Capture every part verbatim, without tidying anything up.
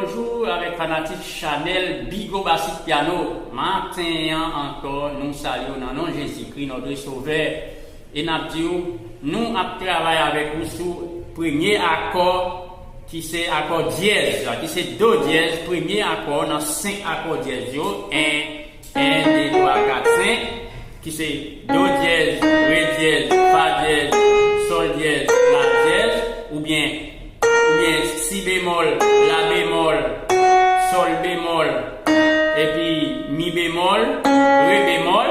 Bonjou avèk fanatik chanèl Bigo Basit Piano. Maten an ankò, nou salye w nan non Jezikri, notre Sauveur. E n ap di w, nou ap travay avèk ou sou premye akò, ki se akò dyèz la, ki se do dyèz, premye akò nan senk akò dyèz yo. En, en, de, twa, kat, senk, ki se do dyèz, re dyèz, fa dyèz, sòl dyèz, la dyèz, oubyen, oubyen si bemòl, la bemòl, sòl bemòl, epi mi bemòl, re bemòl.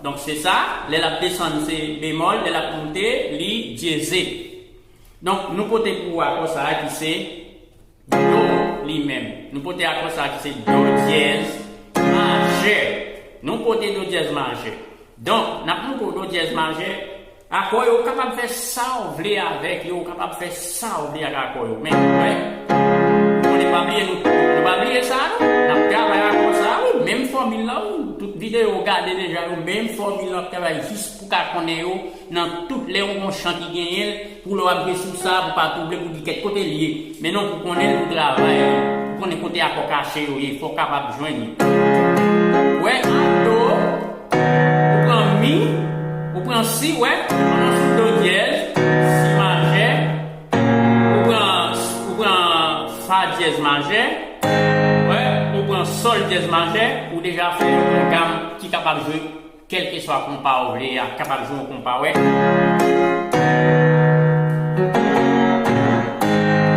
Donk, se sa, lè l ap desann, se bemòl, lè l ap monte, li dyeze. Donk, nou pote pou ou akò sa a ki se do li menm. Nou pote akò sa a ki se do dyèz majè. Nou pote do dyèz majè. Donk, n ap montre w do dyèz majè. Akò yo, ou kapab fè sa w vle avèk yo, ou kapab fè sa w vle ak akò yo. Men, wè, nou konnen pa bliye, nou, nou pa bliye sa, non? N ap travay akò sa a, wi, menm fòmil la, wi, tout videyo ou gade deja yo, menm fòmil la, n ap travay jis pou ka konnen yo, nan tout lè yon chan ki genyen l, pou lè w ap jwe sou sa, pou pa twouble, pou di kèt kote l ye. Men non, pou konnen l, pou travay li, pou konnen kote akò kache yo ye, fò w kapab jwenn li. Wè, an do, ou pran mi, ou pran si, wè, ann sou do dyèz, si majè, ou pran, ou pran fa dyèz majè, wè, ou pran sòl dyèz majè, ou deja fè yon gam ki kapab jwe kèlkeswa konpa ou vle a, kapab jwe yon konpa, wè.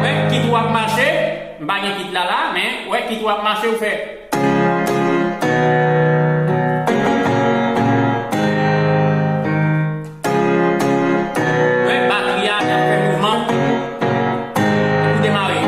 Wè, kit ou ap mache, m pa gen kit la la, men, wè, kit ou ap mache, ou fè. Wè, batri a, li ap fè mouvman. Epi demare.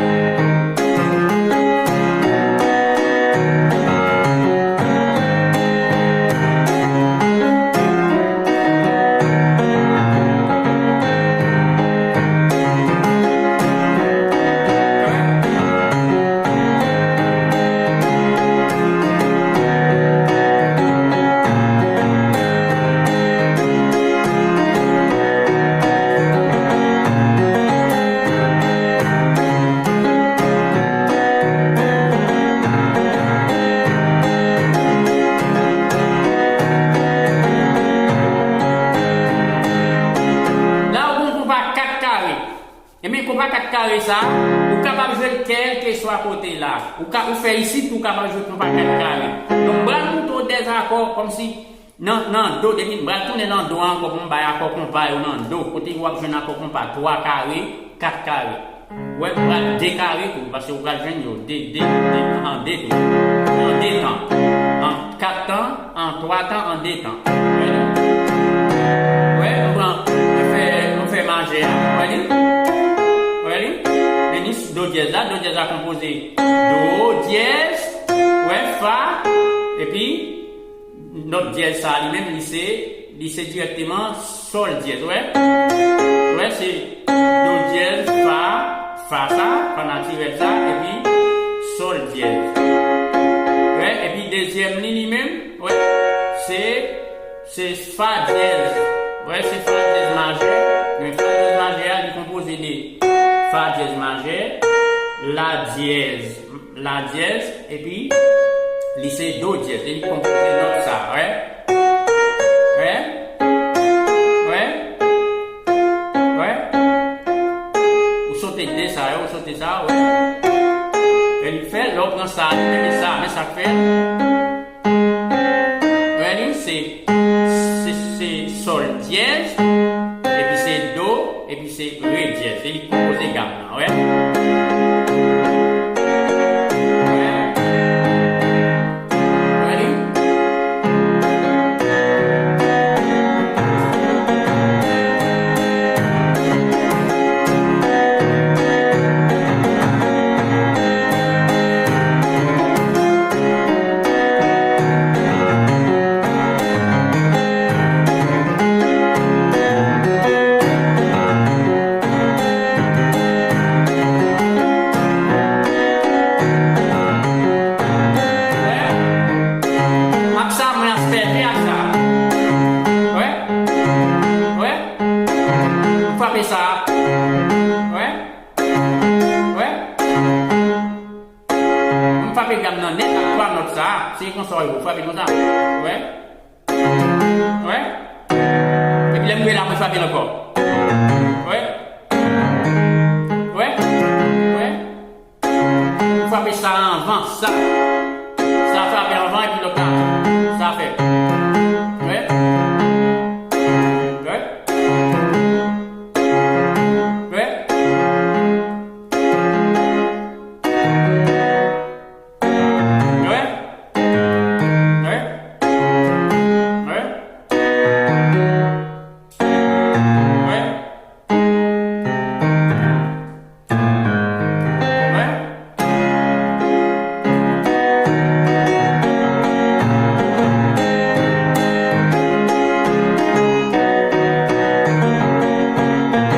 La, ou gon konpa kat kare. Ebyen, konpa kat kare sa, ou kapab jwe l kèlkeswa kote la. Ou ka, ou fè isit, ou kapab jwe konpa kat kare. Donk, m pral montre w dèzakò, kòmsi nan, nan do, depi m pral tounen nan do a ankò pou m bay akò konpa yo nan do. Kote w ap jwenn akò konpa twa kare, kat kare. Wè, m pral de kare tou, paske ou pral jwenn yo de, de, de, an de tou. An de tan. An kat tan, an twa tan, an de tan. Wè, nou pran, nou fè, nou fè majè a. Wè li? Wè li? Men ni do dyèz la, do dyèz la konpoze do dyèz, wè, fa, epi nòt dyèz sa li menm, li se, li se dirèkteman sòl dyèz, wè. Wè, se do dyèz, fa, fa sa, fa natirèl sa, epi sòl dyèz. Wè, epi dezyèm li, li menm, wè, se, se fa dyèz. Wè, se fa dyèz majè. Men fa dyèz majè a, li konpoze de fa dyèz majè, la dyèz, la dyèz, epi li se do dyèz. E li konpoze nòt sa, wè. Wè. Wè. Wè. Ou sote de sa yo, ou sote sa, wè. E li fè, lè w pran sa, li mete sa, men sa k fè. Wè li, se, se, se sòl dyèz, epi se do, epi se re dyèz. E li konpoze gam nan, wè. Wè. Wè li. Se konsa w frape l konsa. Wè? Wè? Epi lè m rive la, mwen frape l ankò. Wè? Wè? Wè? M frape sa anvan, sa. Sa frape anvan epi lòt la. Sa fè. Wè? Wè? Wè? Wè? Wè? Wè? Wè? Wè?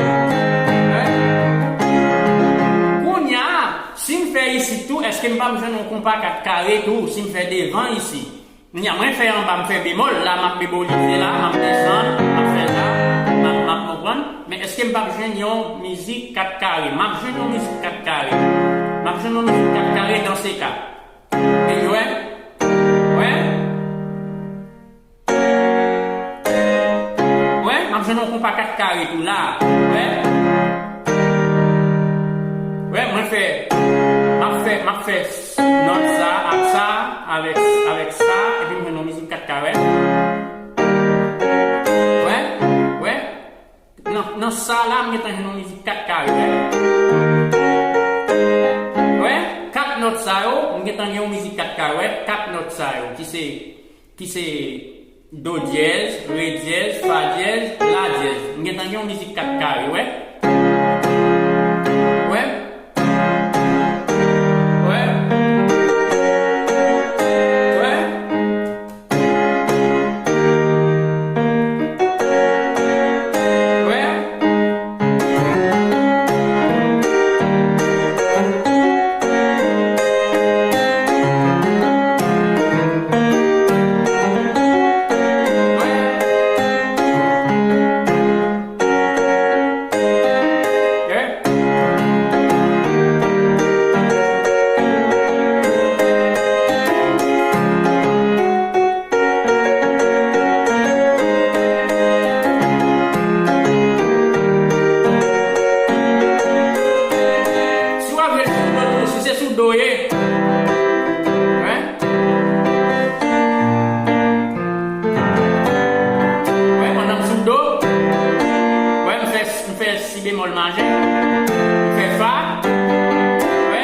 Wè? Kounye a, si m fè isit tou, èske m p ap jwenn yon konpa kat kare tou? Si m fè devan isit, Kounye a, mwen fè anba, m fè bemòl, la m ap bemolize la, m ap desann, m ap fè la, m ap, m ap konprann. Men èske m p ap jwenn yon mizik kat kare? M ap jwenn yon mizik kat kare. M ap jwenn yon mizik kat kare dans ce cas. Men wè, wè, wè, m ap jwenn yon konpa kat kare tou la. Wè, wè, mwen fè, m ap fè, m ap fè nòt sa, ak sa, avèk, avèk sa, epi m jwenn yon mizik kat kare. Wè, wè. Nan, nan sa la, m gentan jwenn yon mizik kat kare, wè. Wè, kat nòt sa yo, m gentan gen yon mizik kat kare, wè, kat nòt sa yo, ki se, ki se do dyèz, re dyèz, fa dyèz, la dyèz. M gentan gen yon mizik kat kare, wè. Wè. Wè. Wè. Wè. Si w ap jwe sou do tou, si se sou do ye. Wè. Wè, pandan m sou do. Wè, m fè, m fè si bemòl maje. M fè fa. Wè.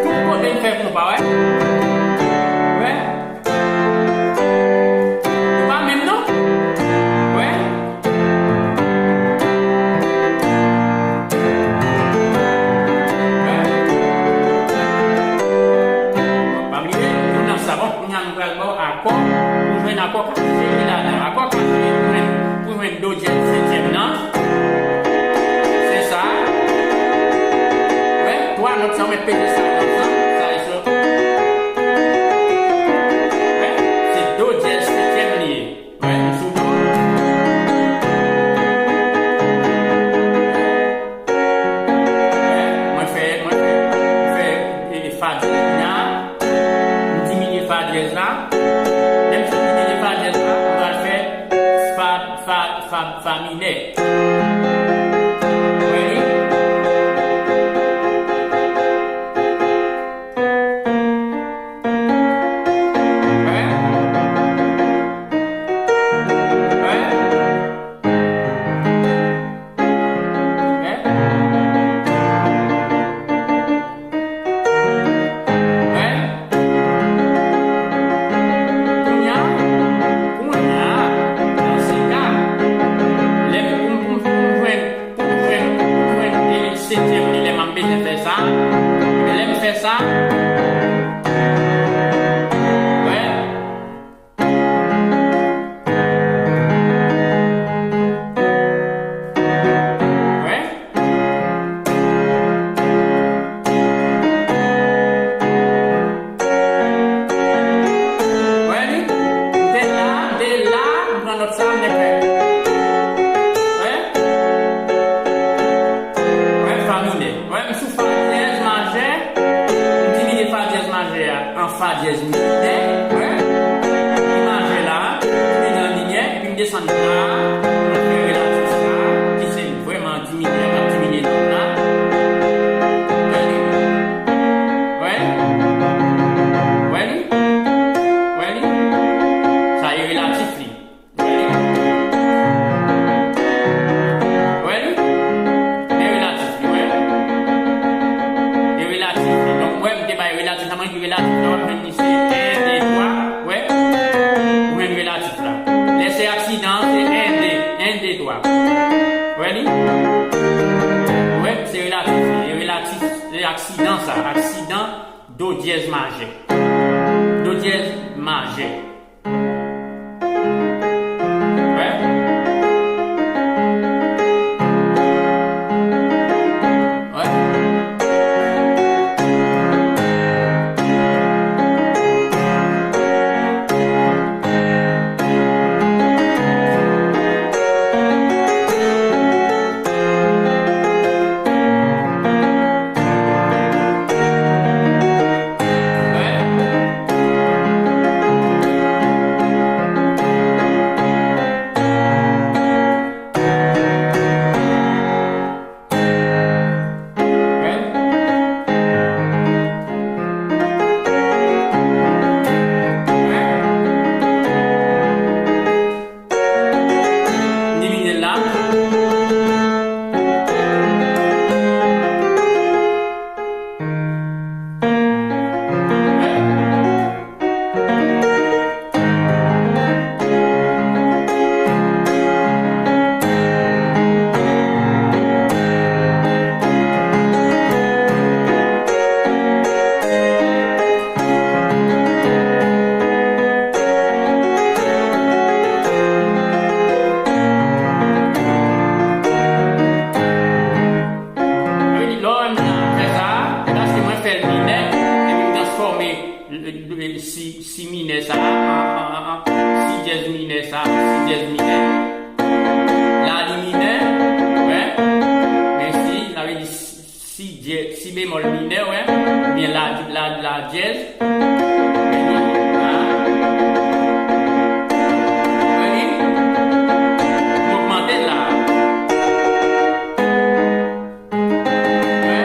Tout kote m fè konpa, wè. Wè. Nou pa menm non. Wè. Wè. Pa bliye, nou nan sa bon. Kounye a nou pral ba w akò. Pou jwenn akò kache ki ladan. Akò kache pou jwenn, pou jwenn do dyèz setyèm nan. Se sa. Wè, twa nòt sa, w mèt peze sa, nòt sa, sa e sot. Wè, se do dyèz setyèm li ye. Wè, m sou do. Wè, mwen fè, mwen fè, mwen fè, e, e, fa dyèz la. M diminye fa dyèz la. Lè m fin diminye fa dyèz la, m pral fè fa, fa, fa, fa minè. Wè li? Wè? Wè? Wè? Wè? Kounye a, kounye a, nan se ka, lè pou m, pou m, pou m jwenn, pou m jwenn, pou m jwenn, e, setyèm li, lè m ap bezwen fè sa, men lè m fè sa, wè, wè. Fa dyèz minè, wè. Li majè la, li nan minè, epi m desann la, mwen fè relatif la, ki se vrèman diminye, m ap diminye nòt la. Wè li? Wè li? Wè li? Wè li? Sa e relatif li. Wè li? Wè li? E relatif li, wè. E relatif li. Donk, wè, m te bay relatif la, mwen di relatif la, w ap jwenn li se en, de, twa, wè. Ou jwenn relatif la. Lè se aksidan, se en, de, en, de, twa. Wè li? Wè, se relatif li, e relatif, se aksidan sa, aksidan do dyèz majè. Do dyèz majè. Wè. Wè. Diminye l la. Sa vle di, lè w wè m nan fè sa, se paske mwen fè l minè, epi m transfòme, e, e, si, si minè sa a an, an, an, an, si dyèz minè sa a, si dyèz minè. La li minè, wè, men si, sa vle di si, si dyè-, si bemòl minè, wè, oubyen la, la, la dyèz. Wè li? M ogmante l la. Wè.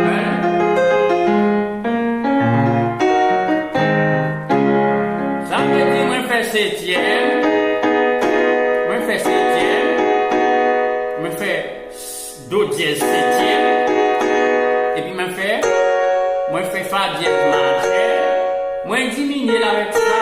Wè. Sa vle di mwen fè setyèm, mwen fè setyèm, mwen fè do dyèz setyèm, epi mwen fè, mwen fè fa dyèz majè, mwen diminye l avèk sa,